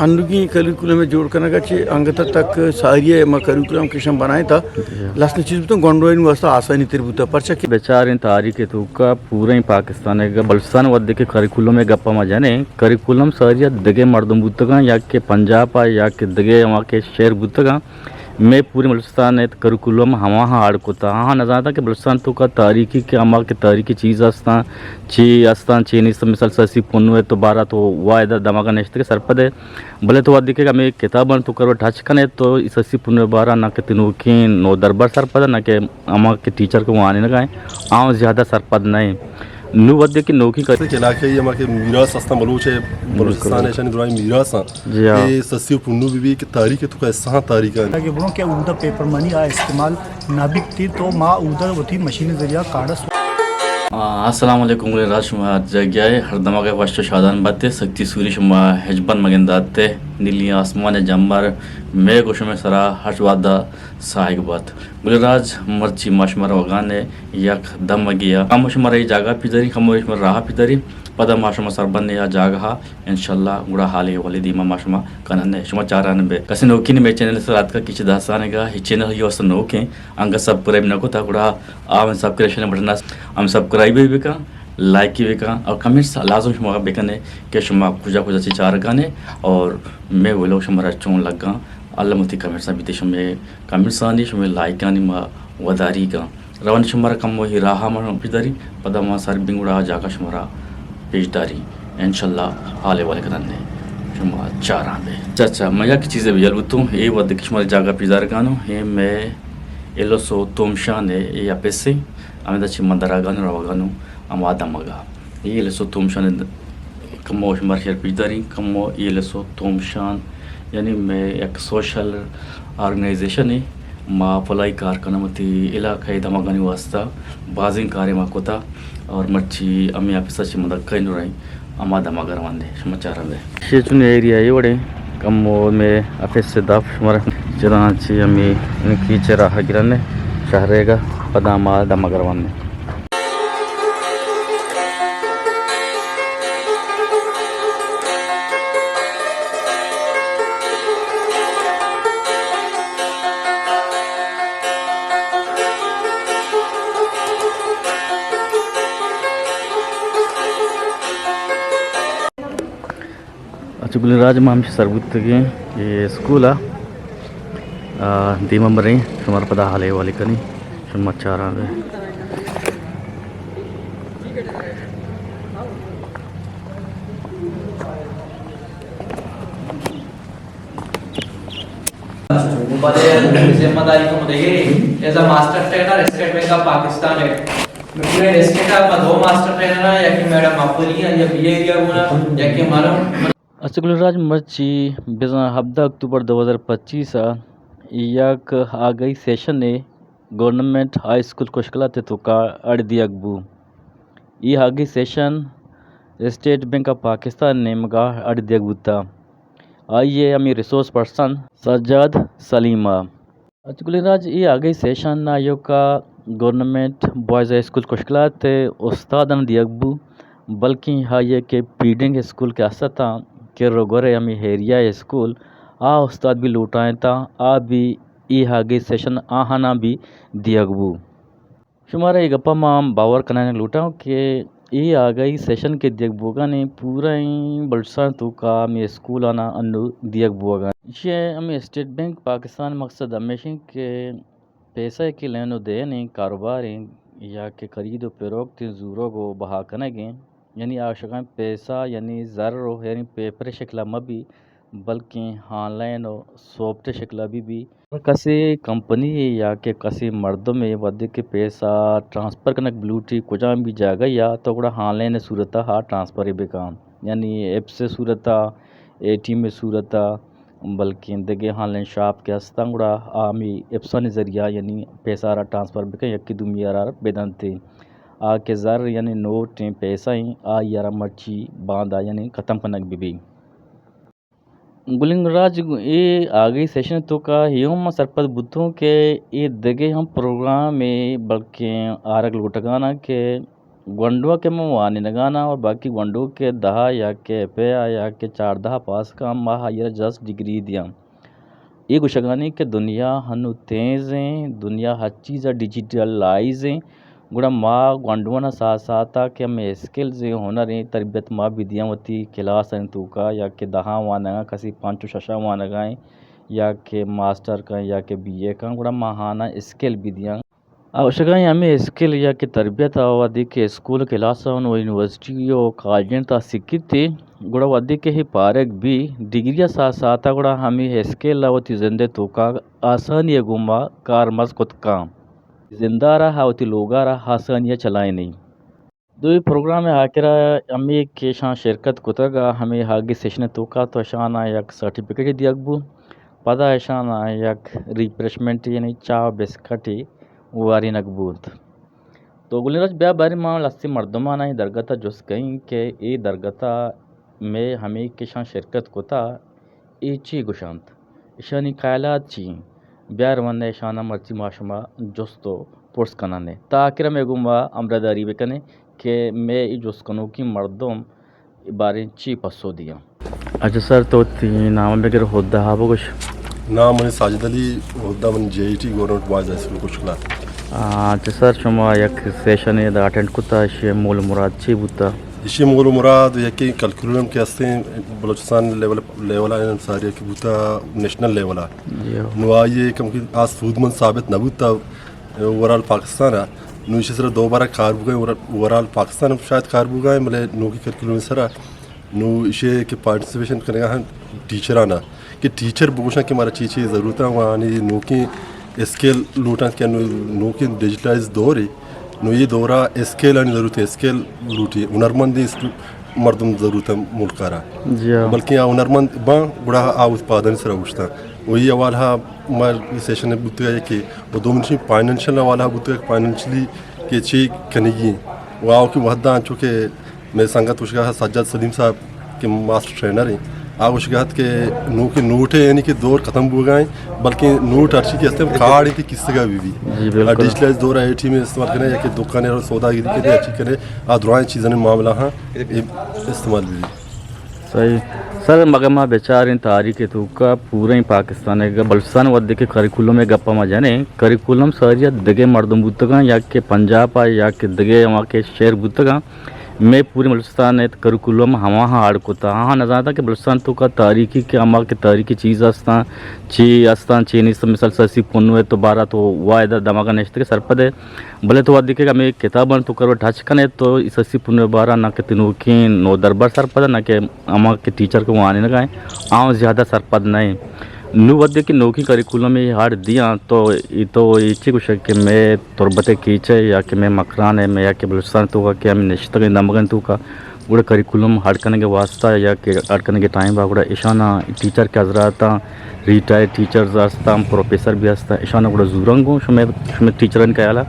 انوگیں کریکولم ءِ جوڑ کنگ ءَ چہ انگت ءَ تک ساری ءَ ما کریکولم کشن بنائیں تا لسن چیز بوتن گونڈوانی واسطہ آسانی تر بوتا، پرچا کہ بچاریں تاریخ ءِ توکا پوریں پاکستان ءِ گ-، بلوچستان ءِ وھدے کہ کریکولم ءِ گپ ءَ ما جنیں، کریکولم ساری ءَ دگہ مردم بوتگاں یا کہ پنجاب ءَ یا کہ دگہ ہما کہ شہر بوتگاں۔ مئے پوریں بلوچستان ءِ کریکولم ہماہاں اڈ کتا۔ آہاں نزانتاں کہ بلوچستان ءِ توکا تاریخی کہ ہما کہ تاریخی چیز ہستاں، چی ہستاں، چی نیستاں، مثال سسی پنو ءِ تو بارہ تو واحد دمگ ءَ نشتگ سرپد ءِ۔ بلے تو وھدے کہ ہمے کتاباں تو کرو ٹچ کنے تو سسی پنو ءِ بارہ نہ کہ تئی نوکیں نودربر سرپد ءِ، نہ کہ ہما کہ ٹیچر کہ وانینگ ءَ ایں، آ زیادہ سرپد نہ ایں۔ نوں وھدے کہ نوکیں کر- کہ علاقائی ہما کہ میراث ہستاں بلوچ ءِ، بلوچستان ءِ، بالکل، ایشانی درائیں میراث اَنت۔ جی ہاں۔ اے سسی ءُ پنو بہ بی کہ تاریخ ءِ توکا حصہ اَنت تاریخ ءِ۔ اگہ برو کہ اودا پیپر منی آ استعمال نہ بیتی تو ما اودا وتی مشین ذریعہ کارڈ ءَ سو- آ، السلام علیکم گلیں راج، شما ہر جاگہ ءَ ہر دمگ ءَ وش ءُ شادان بات ئے، سکتی سوری شما ہچ بند مگندات ئے، نیلی آسمان ءِ جمبر مئے گوں شمئے سرا ہر وھد ءَ ساہگ بات۔ گلیں راج، مرچی ما شمارا روگانے یک دمگے ءَ۔ کمو شمارا اے جاگہ پیش داریں، کمو شمارا راہ پیش داریں۔ پدا ما شما سر بندیں آ جاگہ ءَ، انشاءاللہ گڑا حال احوالے دیما ما شما کنن۔ شما چاران بے۔ کسے نوکیں مئے چینل ءِ سرا اتکا کہ چہ دہ سالے گا، اے چینل ءِ واسطہ نوکیں، انگت سبسکرائب نہ کتا، گڑا آ سبسکرپشن بٹن ءَ ہم سبسکرائب بہ بکن، لائک بکن اور کمنٹس لازم شما بکنے کہ شما کجا کجا چی چارگانے اور مئے ویلوگ شمارا چون لگاں۔ الم وتی کمنٹس بیتے، شمئے کمنٹسانی، شمئے لائکانی ما وداریگاں۔ روان شمارا کمو اے راہ ءَ ما پیش داریں، پدا ما سر بیں گڑا آ جاگہ شمارا پیش داریں۔ انشاءاللہ حال احوال کنن نے شما چاران بے۔ اچھا، اچھا، من یک چیزے بیال بوتوں، اے وھد کہ شمارا جاگہ پیش دارگانوں، اے مئے ایل ایس او تومشان ءِ اے اپس ایں، ہمدا چہ من درآگانوں روگانوں ہما دمگا۔ اے ایل ایس او تومشان ءِ کمو شمارا شر پیش داریں، کمو اے ایل ایس او تومشان یعنی مئے یک سوشل آرگنائزیشنے، ما فلاحی کار کناں وتی علاقہ ءِ دمگانی واسطہ، بازیں کارے ما کتا اور مرچی ہمے آفس ءَ چہ ما دکا نوریں ہما دمگ ءَ روان دے، شما چاران دے۔ شے چون ایریا اے وڑیں، کمو مئے آفس ءِ دپ شمارا چداں چی ہمے کیچ ءِ راہ گرنے شہرے گا، پدا ما دمگ ءَ روان دے۔ اچھا گلیں راج، ما ہمیشہ سر بوتگیں اے اسکول ءَ، آ، دیما بریں، شمارا پدا حال احوالے کنیں، شما چاران بے۔ بلے ذمہ داری تو دگے، as a master trainer state bank of Pakistan ءَ۔ پورے ڈسٹرکٹ ءَ ما دو ماسٹر ٹرینر آں، یکے میڈم مقبولی آں، یا بی اے ایریا گونا، یکے مانو۔ اچھا گلیں راج، مرچی بزاں ہبدہ اکتوبر دو ہزار پچیس ءَ یک آگہی سیشنے گورنمنٹ ہائی اسکول کشکلات ءِ توکا اڈ دیگ بو۔ اے آگہی session state bank of Pakistan ءِ نیمگا اڈ دیگ بوتا۔ آئی ءِ ہمے ریسورس پرسن سجاد سلیم ءَ۔ اچھا گلیں راج، اے آگہی سیشن نا ایوکا گورنمنٹ بوائز ہائی اسکول کشکلات ءِ استاداں دیگ بو، بلکیں آئی ءِ کہ فیڈنگ اسکول کہ است اتاں، کر و گور ءِ ہمے ایریا ءِ اسکول، آ استاد بھی لوٹائینتاں، آ بھی اے آگہی سیشن آہاناں بھی دیگ بو۔ شمارا اے گپا ما باور کنائینگ لوٹاں کہ اے آگہی سیشن کہ دیگ بوگانے پورا ایں بلوچستان توکا ہمے اسکول آناں انو دیگ بوگانے۔ ایشی ءِ ہمے اسٹیٹ بینک پاکستان مقصد ہمیش انت کہ پیسہ کہ لین و دین ایں، کاروبار ایں یا کہ خرید و فروخت ایں، زورگ و بہا کنگ ایں، یعنی آ شگان پیسہ یعنی زر و یعنی پیپر شکلا مہ بی، بلکیں آن لائن و سافٹ شکلا بہ بی۔ کسے کمپنی یا کہ کسے مردمے وھدے کہ پیسہ ٹرانسفر کنگ بلوٹی کجام بھی جاگہ یا تو گڑا آن لائن صورتا ہا ٹرانسفر بکن، یعنی ایپس صورتا، اے ٹی ایم صورتا، بلکیں دگہ آن لائن شاپ کہ ہستاں گڑا آ ہمے ایپسانی ذریعہ یعنی پیسہ را ٹرانسفر بکن، یکے دومی را بدنتے۔ آ کہ زر یعنی نوٹ ایں، پیسہ ایں، آئی را مرچی باندا یعنی ختم کنگ بہ بی۔ گلیں راج، اے آگہی سیشن توکا اے ہم من سرپد بوتوں کہ اے دگہ ہم پروگرام اے بلکیں آرگ لوٹگانا کہ گونڈو کہ من وانینگانا و باقی گونڈو کہ دہ یا کہ ایف اے یا کہ چاردہ پاس کاں، ما آئی را جسٹ ڈگری دیاں۔ اے گوشگانی کہ دنیا ہنو تیز ایں، دنیا ہر چیز ء ڈیجیٹلائز ایں، گڑا ما گونڈوانا ساتھ ساتھ ء کہ ہمے اسکلز ایں، ہنر ایں، تربیت ما بدیاں وتی کلاس آنی توکا یا کہ دہاں وانگا کسی پنچ و ششاں وانگا ایں یا کہ ماسٹر کن یا کہ بی اے کن، گڑا ما ہانا اسکل بدیاں۔ آ گوشگا ایں ہمے اسکل یا کہ تربیت ء وھدے کہ اسکول کلاس ء و یونیورسٹی و کالجاں تھا سکیت ئے، گڑا وھدے کہ اے پارگ بی ڈگری ء ساتھ ساتھ ء گڑا ہمے اسکل ء وتی زند ء توکا آسانی ء گوما کارمرز کت کاں۔ زند ء را ء وتی لوگ ء را آسانی ء چلائینی۔ دومی پروگرام ء آکرا ہمے کہ ایشاں شرکت کتگ ء ہمے آگے سیشن ء توکا تو اشاناں یک سرٹیفکیٹے دیگ بوت، پدا اشاناں یک ریفریشمنٹ یعنی چاہ بسکٹے وارینگ بوت۔ تو گلیں راج بیا باریں ما لستے مردماناں اے درگت ء جست کئیں کہ اے درگت ء مئے ہمے کہ اشاں شرکت کتا اے چی گوشنت؟ اشانی خیالات چی انت؟ بیا رون ء اشاناں مرچی ما شما جست و پرس کنان ء۔ تا آخر ء مئے گوما ہمراہداری بکن ئے کہ مئے اے جست کنوکیں مردم باریں چی پسو دیاں۔ اچھا سر، تو وتی نام بگر، ہدہ ء بگوش۔ نام منی ساجد علی، ہدہ من J E T government boys high school کشکلا۔ آ، اچھا سر، شما یک سیشن ادا اٹینڈ کتا، اشی مول مراد چی بوتا؟ ایشی مول و مراد یکیں کلکولم کہ ہستیں بلوچستان لیول، لیول ء ساری کہ بوتا نیشنل لیول ء۔ جی ہو۔ نو آئی ء کم کہ آ سودمند ثابت نہ بوتا اوورآل پاکستان ء۔ نو ایشی سرا دوبارہ کار بوگا ایں، اوورآل پاکستان ء شاید کار بوگا ایں، بلے نوکی کلکولم سرا نو ایشی کہ پارٹیسپیشن کنگا ہن ٹیچران ء کہ ٹیچر بگوشاں کہ مارا چی چی ضرورت ء، آوانی نوکیں اسکل لوٹاں کہ نو-، نوکیں ڈیجیٹلائز دور ء، نو اے دور ء اسکل آنی ضرورت ء، اسکل لوٹی، ہنرمندیں اسٹو-، مردم ضرورت ء ملک ء را۔ جی ہاں۔ بلکیں آ ہنرمند باں گڑا آ وت پادانی سرا اوشتاں۔ و اے حوالہ ء ما سیشن بوتگ ء کہ و دومی فائنینشل حوالہ ء بوتگ ء، فائنینشلی کہ چے کنگی ایں۔ و آؤکیں وھداں انچو کہ مئے سنگت گوشگا ات سجاد سلیم صاحب کہ ماسٹر ٹرینر ایں، آ گوشگا ات کہ نوکیں نوٹ ء یعنی کہ دور ختم بوگا ایں، بلکیں نوٹ ہرچی کہ ہستیں کارڈ ایں کہ کیسگا بہ بی۔ جی، بالکل۔ ڈیجیٹلائز دور ء اے ٹی ایم استعمال کنے یا کہ دکان ء سوداگری کنے، ہرچی کنے، آ درائیں چیزانی معاملہ ہاں اے استعمال بہ بی۔ صحیح۔ سر، مگہ ما بچاریں تاریخ ء توکا پوریں پاکستان ء گ-، بلوچستان ء وھدے کہ کریکولم ء گپ ء ما جنیں، کریکولم ساری ء دگہ مردم بوتگاں یا کہ پنجاب ء یا کہ دگہ ہما کہ شہر بوتگاں، مئے پوریں بلوچستان ء کریکولم ہماہاں اڈ کتا۔ آہاں نزانتاں کہ بلوچستان توکا تاریخی کہ ہما کہ تاریخی چیز ہستاں، چی ہستاں، چی نیست، مثال سسی پنو ء تو بارہ تو واحد دمگ ء نشتگ سرپد ء۔ بلے تو وھدے کہ ہمے کتاباں تو کرو ٹچ کنے تو سسی پنو بارہ نہ کہ تنوکیں نودربر سرپد نہ کہ ہما کہ ٹیچر کہ وانینگا ایں، آ زیادہ سرپد نہ ایں۔ نوں وھدے کہ نوکیں کریکولم ء ہاڑ دیاں تو اے تو اے چی گوشگ کہ مئے تربت ء کیچ ء یا کہ مئے مکران ء مئے یا کہ بلوچستان ء توکا کہ ہمے نشتگیں دمگانی توکا گڑا کریکولم ہاڑ کنگ ء واسطہ یا کہ ہاڑ کنگ ء ٹائم با گڑا اشاناں ٹیچر کہ حضراتاں ریٹائرڈ ٹیچرز ہستاں، پروفیسر بھی ہستاں، اشاناں گڑا زورنگوں شمئے، شمئے ٹیچرانی خیالا؟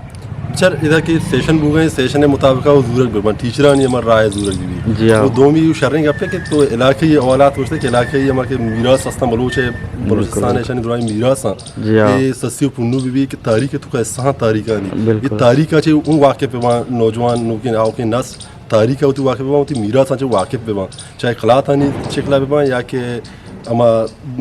سر، ادا کہ سیشن بوگا ایں، سیشن ء مطابق ء زورگ بہ بنت، ٹیچرانی ہما راہ ء زورگ بہ بیت۔ جی ہاں۔ و دومی شریں گپ ء کہ تو علاقائی حوالات گوشتے کہ علاقائی ہما کہ میراث ہستاں بلوچ ء، بالکل، بلوچستان ء، بالکل، اشانی درائیں میراث آں۔ جی ہاں۔ اے سسی و پنو بہ بی کہ تاریخ ء توکا حصہ آں تاریخانی۔ بالکل۔ اے تاریخ ء چہ اوں واقف بہ باں نوجوان نوکیں آؤکیں نسل، تاریخ ء وتی واقف بہ باں، وتی میراث ء چہ واقف بہ باں، چاہے قلات آنی شکل ء بہ باں یا کہ ہما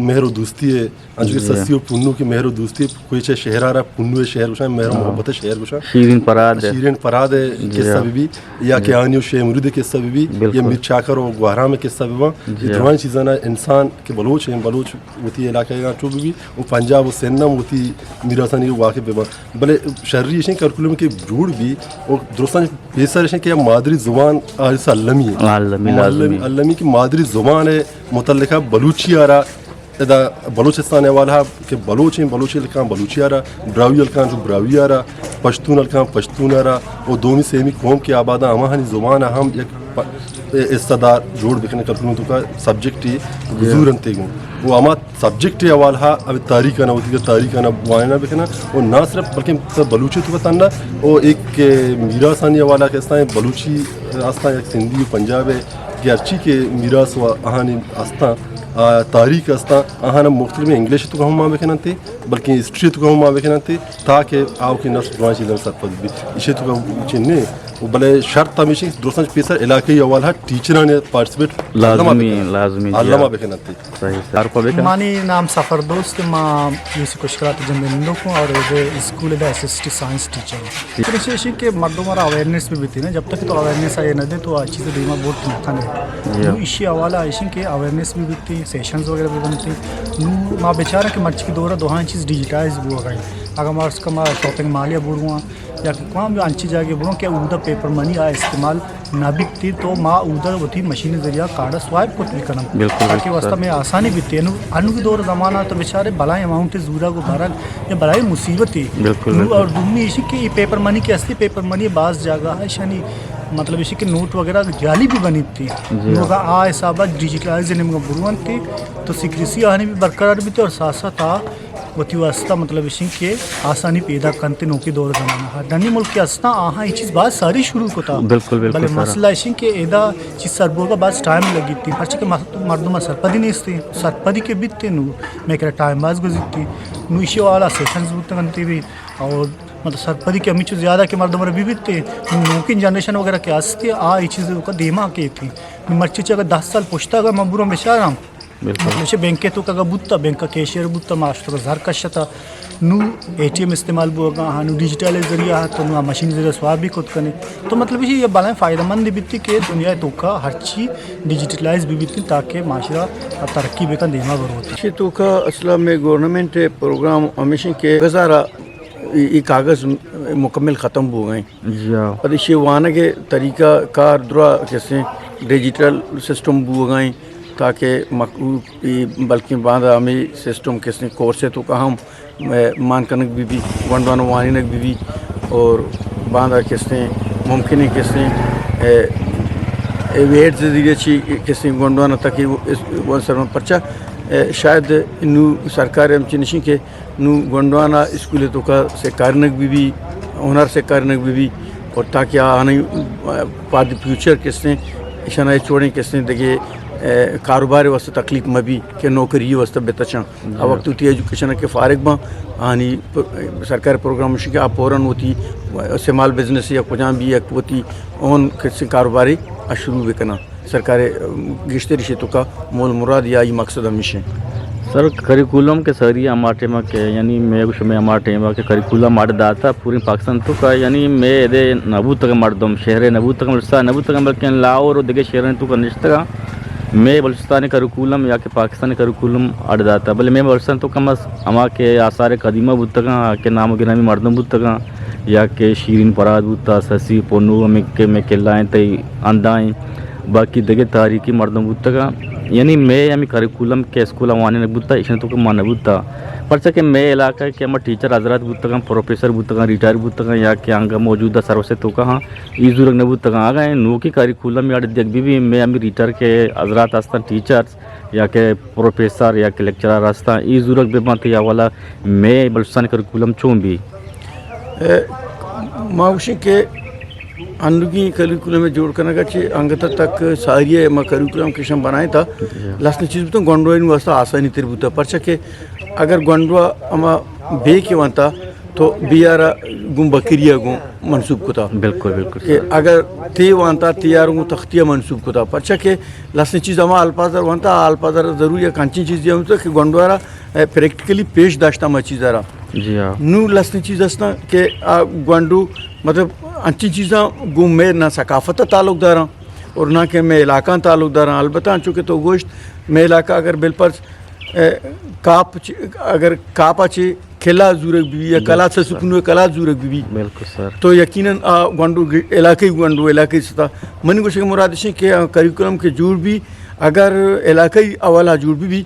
مہر و دوستی ء انچو کہ، جی، سسی و پنو کہ مہر و دوستی، کوئی چہ شہر ء را پنو ء شہر گوشاں، مہر و، ہاں، محبت ء شہر گوشاں۔ شیرین پراد ء۔ شیرین پراد ء، جی، قصہ، ہاں، بہ بی، یا، جی، کہ آنی و شے مرید ء قصہ بہ بی، یا، بالکل، میر چاکر و گوہرام ء قصہ بہ باں۔ جی، اے، ہاں، درائیں چیزاں انسان کہ بلوچ ہیں، بلوچ وتی علاقہ ء چو بہ بی، و پنجاب و سندھ ہم وتی میراثانی واقف بہ باں۔ بلے شری ایشیں کریکولم کہ جوڑ بی، و درستاں پیسر ایشیں کہ مادری زبان آرس المی ہے۔ المی لازمی۔ المی کہ مادری زبان ء متعلقہ بلوچی ء را ادا بلوچستان ء حوالہ کہ بلوچ ایں، بلوچی ہلکاں بلوچی ء را، براہوئی ہلکاں چو براہوئی ء را، پشتون ہلکاں پشتون ء را، و دومی سیمی قوم کہ آباداں ہماہانی زبان ء ہم یک پ-، استعداد جوڑ بکنے کریکولم توکا سبجیکٹ ء، جی، زور انت گوں۔ و ہما سبجیکٹ ء حوالہ ء تاریخ ء نہ وتی تاریخ ء نہ وانینہ بکناں و نہ صرف بلکہ بلوچی توکا تنہا و ایک میراثانی حوالہ کہ استاں بلوچی استاں یک سندھی و پنجاب ء کہ ہرچی کہ میراث و آہانی استاں، آ، تاریخ استاں، آہاں مختلف انگلش توکا ہم مان بکننت، بلکہ ہسٹری توکا ہم مان بکننت، تاکہ آؤکیں نسل درائیں چیزاں سرپد بی۔ ایشی توکا چین نے، بلے شرط ہمیش انت درستاں پیسر علاقائی حوالہ ٹیچراں پارٹیسپیٹ لازمی، لازمی جی۔ الما بکن انت۔ صحیح سر۔ منی نام سفر دوست، ما یوسی کشکرات جند نندوک ہوں اور as a school the S S T science teacher ہوں۔ پر ایشی کہ مردم را اویئرنیس بھی بیتی نا، جب تک تو اویئرنیس آئے نہ دے تو آ چیز دیما بوٹ نہ کنے۔ نو ایشی حوالہ ایشی کہ اویئرنیس بھی بیتی، سیشنز وغیرہ بھی بنتی۔ نو ما بیچارہ کہ مرچی دورہ دوہاں چیز ڈیجیٹائز بو گئی۔ اگر ما اس کا ما شاپنگ مال یا بوڑواں یا کہ کام جو انچی جاگے بوڑواں کہ اودا پیپر منی آ استعمال نہ بیتی تو ما اودا وتی مشین ذریعہ کارڈ سوائپ کت بھی کنم۔ بالکل، تاکہ بالکل واسطہ سر۔ میں آسانی بیتی۔ انو، انو کی دور زمانہ تو بیچارے بلائیں اماؤنٹ زورا کو بارگ یا بلائیں مصیبت ہی۔ بالکل، نو بالکل۔ اور دومی ایشی کہ یہ پیپر منی کے اصلی پیپر منی بعض جگہ ہے شانی مطلب ایشی کہ نوٹ وغیرہ جعلی بھی بنی تھی۔ جی نو ہاں۔ اگر آ حسابہ ڈیجیٹلائز نمگا بروان تھی تو سیکریسی آنی بھی برقرار بیتی اور ساتھ ساتھ آ وتی واسطہ مطلب ایشی کہ آسانی پیدا کنت نوکی دور زمانہ۔ ڈنی ملک کہ استاں آہاں یہ چیز باز ساری شروع کتا۔ بالکل، بالکل بلے سر۔ مسئلہ ایشی کہ ادا چیز سر بوگا باز ٹائم لگیتی، پرچہ کہ مس-، مردم سرپدی نیستی، سرپدی کہ بیتی نو میں کرا ٹائم باز گزیتی، نو ایشی والا سیشنز بوتگنتی بھی اور مطلب سرپدی کہ ہمیں چیز زیادہ کہ مردم ربی بیتی، نوکی جنریشن وغیرہ کہ استی آ یہ چیز کا دیما کیتی۔ مرچی چہ اگر دہ سال پشتا اگر من بروں بچاراں، بالکل۔ مطلب چہ بینک تو کگا بوتا، بینک کیشیئر بوتا، ما اشتر زر کشتا۔ نو اے ٹی ایم استعمال بوگا، ہاں، نو ڈیجیٹل ذریعہ ہا، تو نو مشین ذریعہ سواب بھی کت کنے۔ تو مطلب یہ بلائیں فائدہ مند بیتی کہ دنیا تو کا ہر چی ڈیجیٹلائز بھی بیتی تاکہ معاشرہ ترقی بکن دیما بروت۔ چی تو کا اصلا میں گورنمنٹ پروگرام ہمیشہ کہ گزارا ای، ای کاغذ مکمل ختم بوگا ایں۔ جی ہاں۔ پد ایشی وانگ ءِ طریقہ کار درا کسیں ڈیجیٹل سسٹم بوگا ایں تاکہ مخلوق ای بلکیں باندا ہمیں سسٹم کسیں کورس ءِ تو کا ہم، اے، مان کنگ بی بی، گونڈوان وانینگ بی بی اور باندا کسیں ممکن ہے کسیں، اے، اے ویڈز ذریعے چی کسیں گونڈوان تک اس، ون سر پرچہ، اے، شاید نو سرکار ہم چی نشیں کہ نوں گونڈوانا اسکول ءِ توکا سکارینگ بہ بی، ہنر سکارینگ بہ بی، اور تاکہ آ آنی، آ، پاد فیوچر کستیں، ایشانا اے چوڑیں کستیں دگہ، اے، کاروبار واسطہ تکلیف مہ بی کہ نوکری واسطہ بہ تچاں۔ آ وقت وتی ایجوکیشن کہ فارغ باں، آنی پ-، سرکار پروگرام شی کہ آ پورن وتی سمال بزنس یا کجام بی یک وتی اون کستیں کاروبارے آ شروع بکناں۔ سرکار ءِ گیشتر ایشی توکا مول مراد یا ای مقصد ہمیش انت۔ سر، کریکولم کہ ساری ہما ٹائم کہ یعنی میں گوشم ہما ٹائم کہ کریکولم اڈ داتا پوری پاکستان توکا یعنی میں ادے نہ بوتگ مردم شہر نہ بوتگ بلوچستان نہ بوتگ بلکہ لاہور و دگہ شہرانی توکا نشتگا میں بلوچستان کریکولم یا کہ پاکستان کریکولم اڈ داتا بلے میں بلوچستان توکا ہما کہ آثار قدیمہ بوتگاں کہ نام و گرامی مردم بوتگاں یا کہ شیرین پراد بوتا سسی پنو ہمیں کہ میں کلائیں تئی اندائیں باقی دگہ تاریخی مردم بوتگاں، یعنی مئے ہمے کریکولم کہ اسکول ءَ وانینگ بوتا، ایشانی توکا ما نہ بوتا۔ پرچا کہ مئے علاقہ کہ ہما ٹیچر حضرات بوتگاں، پروفیسر بوتگاں، ریٹائر بوتگاں یا کہ انگا موجودہ سروس ءِ توکا ہاں، ای زورگ نہ بوتگاں۔ اگاں نوکی کریکولم اڈ دیگ بہ بی، مئے ہمے ریٹائر کہ حضرات ہستاں ٹیچر یا کہ پروفیسر یا کہ لیکچرر ہستاں، ای زورگ بہ باں تئی حوالہ مئے بلوچستان کریکولم چون بی؟ اے، ما گوشیں کہ انوگیں کریکولم ءِ جوڑ کنگ ءَ چہ انگت تک ساری ءَ ما کریکولم کشن بنائیں تا لسن چیز بوتن گونڈوانی واسطہ آسانی تر بوتا، پرچا کہ اگر گونڈوا ہما بے کے وانتا تو بیارا گوں بکریا گوں منسوب کتا۔ بالکل، بالکل کہ سر۔ اگر تے وانتا تیار گوں تختیا منسوب کتا، پرچا کہ لسن چیز ہما الفاظ در وانتا، آ الفاظ در ضرور یک انچیں چیزی ہم کہ گونڈوارا، اے، پریکٹیکلی پیش داشتا ہما چیزارا۔ جی ہاں۔ نوں لستیں چیز ہستاں کہ آ گونڈو، مطلب، انچیں چیزاں گوں مئے نہ ثقافت ءَ تعلق داراں اور نہ کہ مئے علاقاں تعلق داراں۔ البتہ انچو کہ تو گوشت، مئے علاقہ اگر بالفرض، اے، کاپ چ-، اگر کاپا چہ کلا زورگ بی یا جی کلا سر۔ سسپنو کلا زورگ بی، بالکل سر۔ تو یقیناً آ گونڈو گ-، علاقائی گونڈو علاقائی سطح۔ منی گوشگ مراد اش کہ آ کریکولم کہ جوڑ بی، اگر علاقائی حوالہ جوڑ بی بی،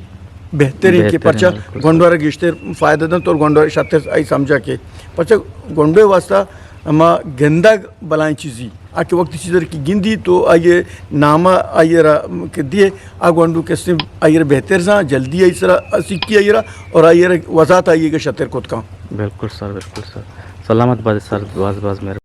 بہتریں کہ بہتریں، پرچا بالکل۔ گونڈوارا گیشتر فائدہ دنت اور گونڈوارا شرتر آئی سمجھا کہ پرچا گونڈوے واسطہ ہما گندگ بلائیں چیزی آ کہ وقتی چیز کہ گندی تو آئیے نامہ آئیے را کہ دیے آ گونڈو کسے آئیے را بہتر زان جلدی آئی سرا سیکھی آئیے را اور آئیے را وضاحت آئیے کہ شتر کت کان۔ بالکل سر، بالکل سر۔ سلامت بات سر، باز باز مہربانی۔